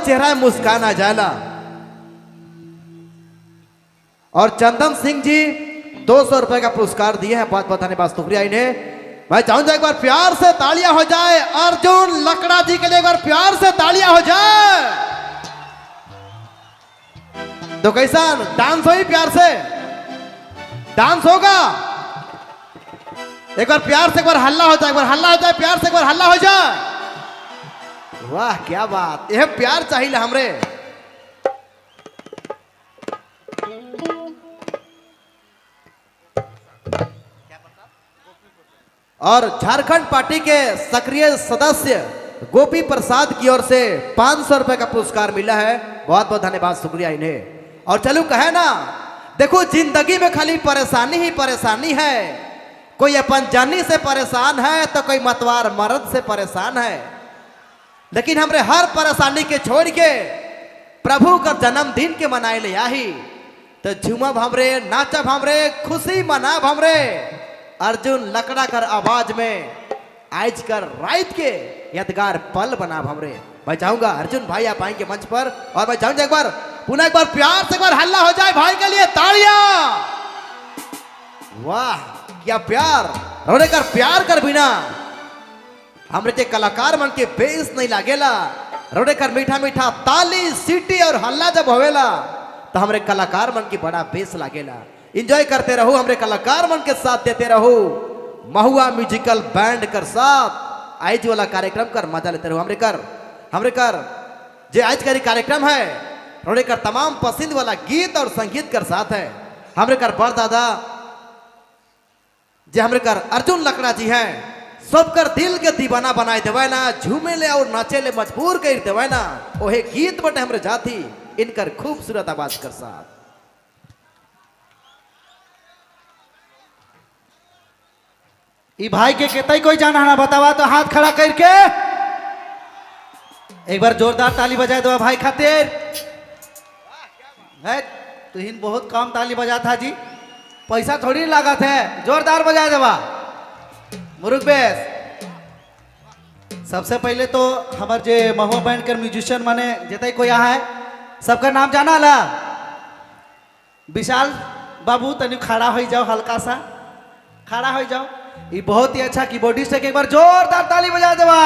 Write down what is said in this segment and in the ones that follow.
चेहरा में मुस्कान आ जाला। और चंदन सिंह जी 200 रुपए का पुरस्कार दिए हैं, बहुत बहुत धन्यवाद, शुक्रिया इन्हें। मैं चाहूंगा एक बार प्यार से तालियां हो जाए अर्जुन लकड़ा जी के लिए, एक बार प्यार से तालियां हो जाए। तो कैसा डांस हो ही, प्यार से डांस होगा। एक बार प्यार से एक बार हल्ला हो जाए, एक बार हल्ला हो जाए, प्यार से एक बार हल्ला हो जाए। वाह क्या बात, यह प्यार चाहिए हमरे। और झारखंड पार्टी के सक्रिय सदस्य गोपी प्रसाद की ओर से 500 रुपए का पुरस्कार मिला है, बहुत बहुत धन्यवाद, शुक्रिया इन्हें। और चलो कहे ना, देखो जिंदगी में खाली परेशानी ही परेशानी है। कोई अपन जानी से परेशान है तो कोई मतवार मर्द से परेशान है, लेकिन हमरे हर परेशानी के छोड़ के प्रभु का जन्मदिन के मनाए ले आही। तो झूमब हमरे, नाचब हमरे, खुशी मनाब हमरे अर्जुन लकड़ा कर आवाज में आज कर रात के यादगार पल बनाब हमरे। मैं चाहूंगा अर्जुन भाई आप आएंगे मंच पर, और मैं चाहूंगा एक बार पुनः एक बार प्यार से एक बार हल्ला हो जाए भाई के लिए, तालियां। वाह क्या प्यार, रोने कर प्यार कर बिना हमरे जे कलाकार मन के बेस नहीं लागेला। रोने कर मीठा मीठा ताली सीटी और हल्ला जब होवेला तो हमरे कलाकार मन की बड़ा बेस लागेला। एंजॉय करते रहो, हमरे कलाकार मन के साथ देते रहो, महुआ म्यूजिकल बैंड कर साथ आज वाला कार्यक्रम कर मजा लेते रहो। हमरे कर जे आज का कार्यक्रम है रोने कर तमाम पसंद वाला गीत और संगीत कर साथ है। हमरे कर बड़ दादा जे हमरे कर अर्जुन लकड़ा जी हैं, सबकर दिल के दीवाना बनाए देवे ना, झूमे ले और नाचे ले मजबूर कर देवे ना, ओहे गीत बटे हमरे जाती इनकर खूबसूरत आवाज कर साथ। ई भाई के केतई कोई जाना ना बतावा तो हाथ खड़ा करके एक बार जोरदार ताली बजाए दो भाई खातिर। है तुहिन बहुत कम ताली बजा था जी, पैसा थोड़ी लागत है, जोरदार बजा देवा मुरुक बेस। सबसे पहले तो हमार जे महुआ बैंड कर म्यूजिशियन माने जतई कोई यहाँ है सबका नाम जाना ला। विशाल बाबू तनी खड़ा हो जाओ, हल्का सा खड़ा हो जाओ। ये बहुत ही अच्छा कीबोर्डिस्ट है, एक बार जोरदार ताली बजा देवा।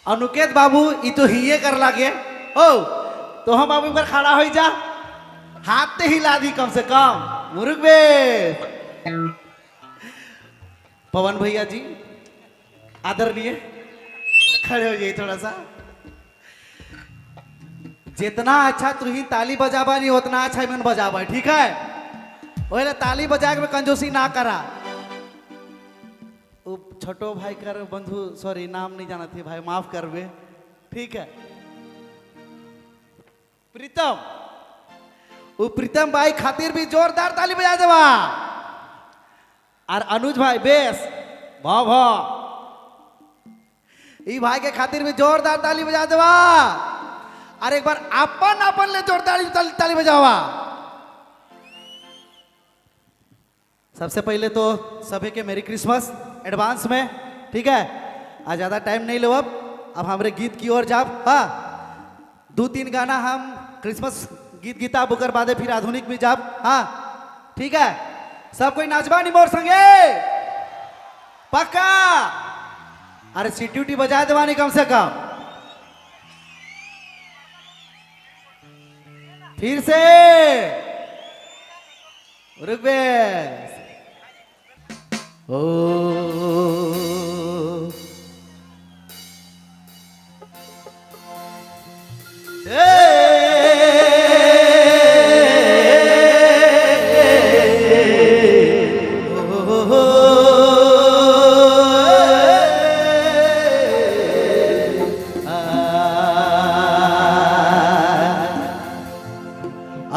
अनुकेत बाबू ये तो ही कर लागे ओ, तो हम बाबू एक बार खड़ा हो जा, हाथ ते हिला दी कम से कम मुरुक बे। पवन भैया जी आदरणीय खड़े हो जाइए थोड़ा सा। जितना अच्छा तुही ताली बजाबा नहीं उतना अच्छा मन बजाबा, ठीक है? ओले ताली बजा के कंजूसी ना करा। वो छोटो भाई कर बंधु, सॉरी नाम नहीं जाना थे भाई, माफ करबे, ठीक है? प्रीतम, वो प्रीतम भाई खातिर भी जोरदार ताली बजा देवा। और अनुज भाई बेस भाव भाव, ई भाई के खातिर भी जोरदार ताली बजा देवा। और एक बार अपन अपन ले जोरदार ताली बजावा। सबसे पहले तो सभी के मेरी क्रिसमस एडवांस में, ठीक है? आज ज़्यादा टाइम नहीं लो, अब हमारे गीत की ओर जाब। हाँ 2-3 गाना हम क्रिसमस गीत गीता बुकर बादे फिर आधुनिक में जाब। हाँ ठीक है, सब कोई नाचबा नहीं मोर संगे पक्का? अरे सीटी उटी बजा देवा नहीं कम से कम। फिर से रुक बे। ओ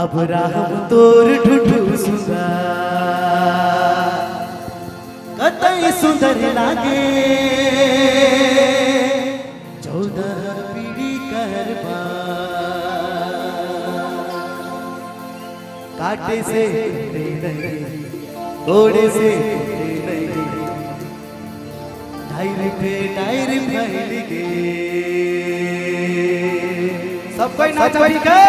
अब्राहम तोर ठुठू सुंदर कतई सुंदर लागे, 14 पीढ़ी करबा काटे से नहीं तोड़े से नहीं, डायरी पे डायरी फैल गे। सब कोई नाचा, ठीक है?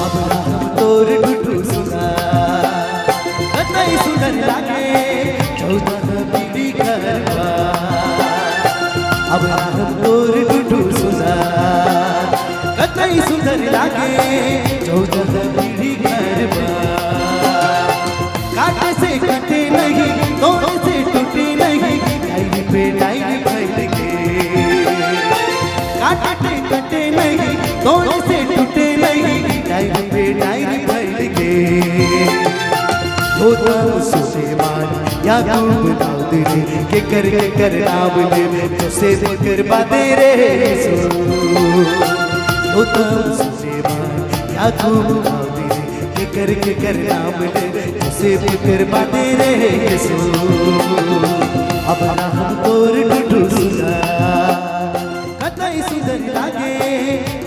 अब्राहम तोर टुटू सुना कतई सुंदर लागे 14 पीढ़ी घरवा। अब्राहम तोर टुटू सुना कतई सुंदर लागे 14 पीढ़ी घरवा। काटे से कटे नहीं, तोड़े से टूटे नहीं, डायरी पे डायरी फैल के। काटे कटे नहीं, तोड़े से टूटे नहीं, डायरी पे डायरी फैल के। होतम सुलेमान याकूब दाऊद रे के कर नाम ले जोसेफ कर बादे रे सो। होतम सुलेमान याकूब दाऊद रे के कर नाम ले जोसेफ कर बादे रे सो। अब्राहम तोर टुटू सुना कतई सुंदर लागे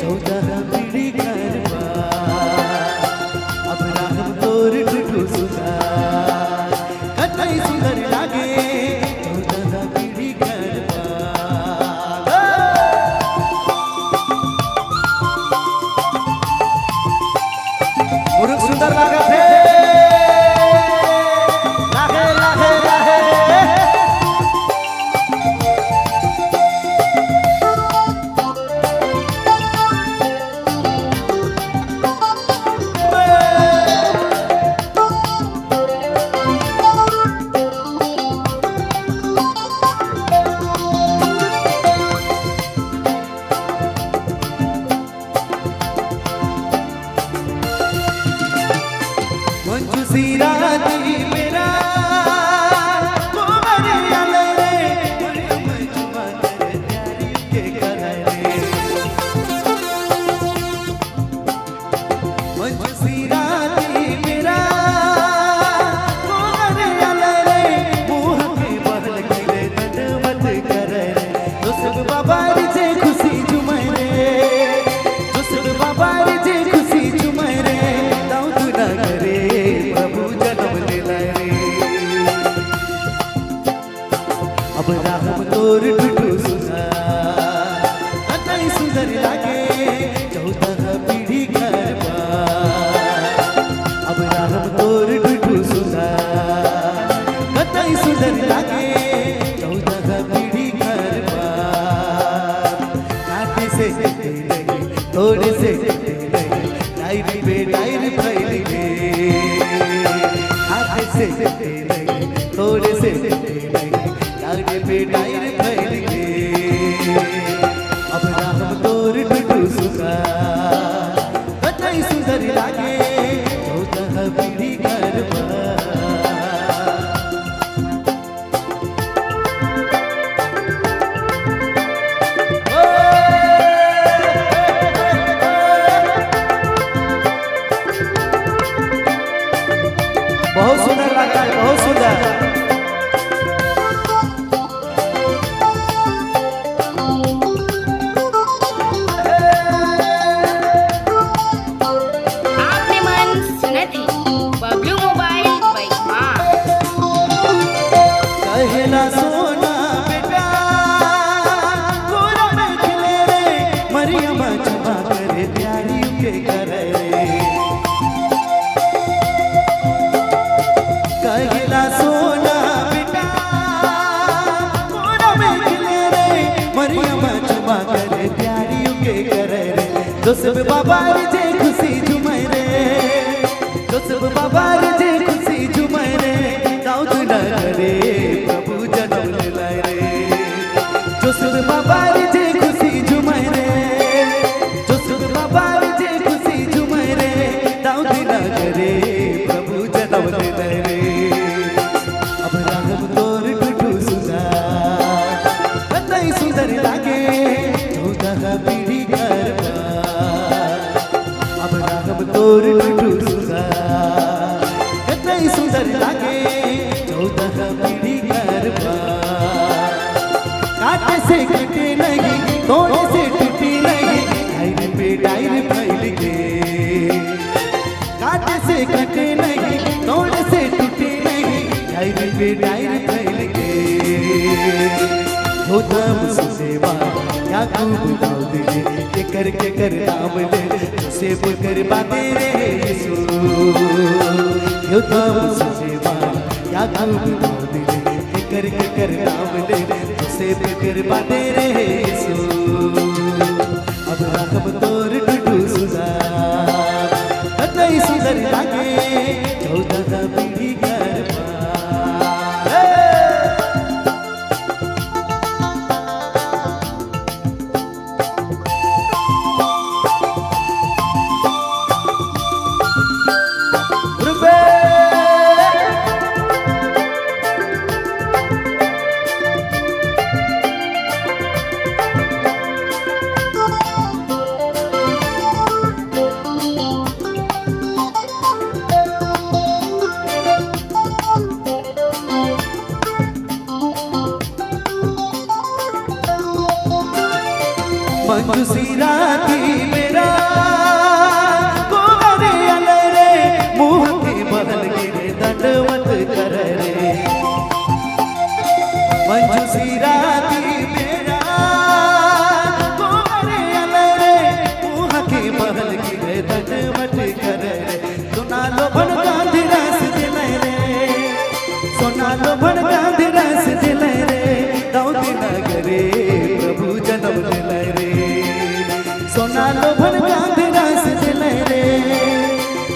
14 पीढ़ी घरवा। अब्राहम तोर टुटू सुना कतई सुंदर लागे 14 पीढ़ी घरवा। मुरुख सुंदर लागत है, लाहे लाहे लाहे। मंजू राती मेरा कुंवरिया रे, मरियम चुमा कर प्यारी के करे रे। मंजू राती मेरा कुंवरिया रे, मुँह के बहल खिले दंडवत करे रे। जोसेफ बाबा रे जे खुशी झुमय रे, जोसेफ बाबा रे जे खुशी झुमय रे, दाऊद न करे प्रभु जन्म दिला रे। अब्राहम तोर टुटू सुना कतई सुंदर लागे 14 पीढ़ी घरवा। अब्राहम तोर टुटू सुना कतई सुंदर लागे 14 पीढ़ी घरवा। काटे से कटे नहीं, तोड़े से टूटे नहीं, डायरी पे डायरी फैल के। काटे से कटे नहीं, तोड़े से टूटे नहीं, डायरी पे डायरी फैल के। अब्राहम तोर टुटू सुना कतई सुंदर लागे 14 पीढ़ी घरवा। बहुत सुंदर लगा है, बहुत सुंदर। आपने मन सुनत है बबलू मोबाइल बैमा। कहला सोना बेटा गोरा में खिले रे, मरियम चुमा करे प्यारी के करे रे। कहला सोना बेटा गोरा में खिले रे, मरियम चुमा करे प्यारी के करे रे। जोसेफ बाबा रे जे खुशी झुमय रे, जोसेफ बाबा रे जे खुशी झुमय रे, दाऊद न करे प्रभु जन्म दिला रे। जोसेफ बाबा रे जे खुशी झुमय रे, जोसेफ बाबा रे जे खुशी झुमय रे, दाऊद न करे प्रभु जन्म दिला रे। अब्राहम तोर टुटू सुना 14 पीढ़ी करबा। काटे से कटे नहीं, तोड़े से टूटी नहीं, डायर पे डायर फैल गे। काटे से कटे नहीं, तोड़े से टूटी नहीं, डायर पे डायर फैल गे। होतम सुसेवा याकूब दाऊद रे, के कर नाम ले योसेफ कर बादे रे यीशु। होतम सुसेवा याकूब दाऊद रे, के कर नाम ले योसेफ कर बादे रे यीशु। अब्राहम तोर टुटू सुधा कतई सुंदर लागे 14 पीढ़ी करबा। रुपए। मंजूसी राती मेरा कोहरे अले रे, मुँह के बहल गिरे दंडवत कर रे। मंजूसी राती मेरा कोहरे अले रे, मुँह के बहल गिरे दंडवत कर रे। सोना लोभन गांधी रस दिले रे, सोना लोभन गांधी रस दिले रे, दाऊद नगरे प्रभु जन्म दिले रे। सोना लोभन गांधी रस दिले रे,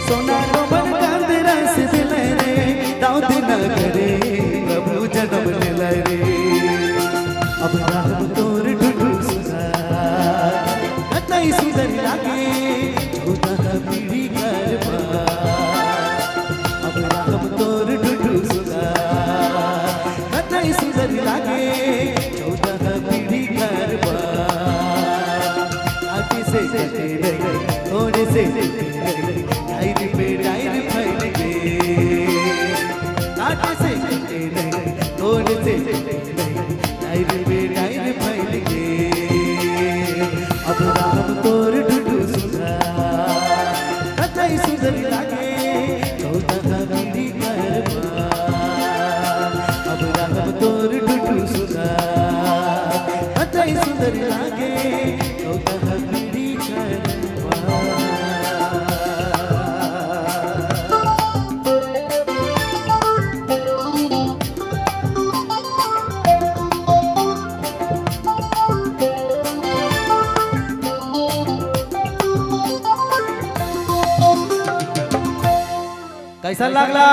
सोना लोभन गांधी रस दिले रे, दाऊद नगरे प्रभु जन्म दिले रे। अब्राहम तोर ढुढू सुधा कतई सुंदर लागे 14 पीढ़ी करबा। अब्राहम तोर ढुढू सुधा कतई सुंदर लागे 14 पीढ़ी करबा। काटे से कटे नहीं, थोड़े से टूटे नहीं, डायर पे डायर फैल गे। काटे से कटे नहीं, थोड़े से टूटे नहीं, डायर पे डायर फैल गे। अब्राहम तोर ढुढू सुधा कतई सुंदर लागे 14 पीढ़ी करबा। अब्राहम तोर ढुढू सुधा कतई सुंदर लागे 14 पीढ़ी करबा। कैसा लागला?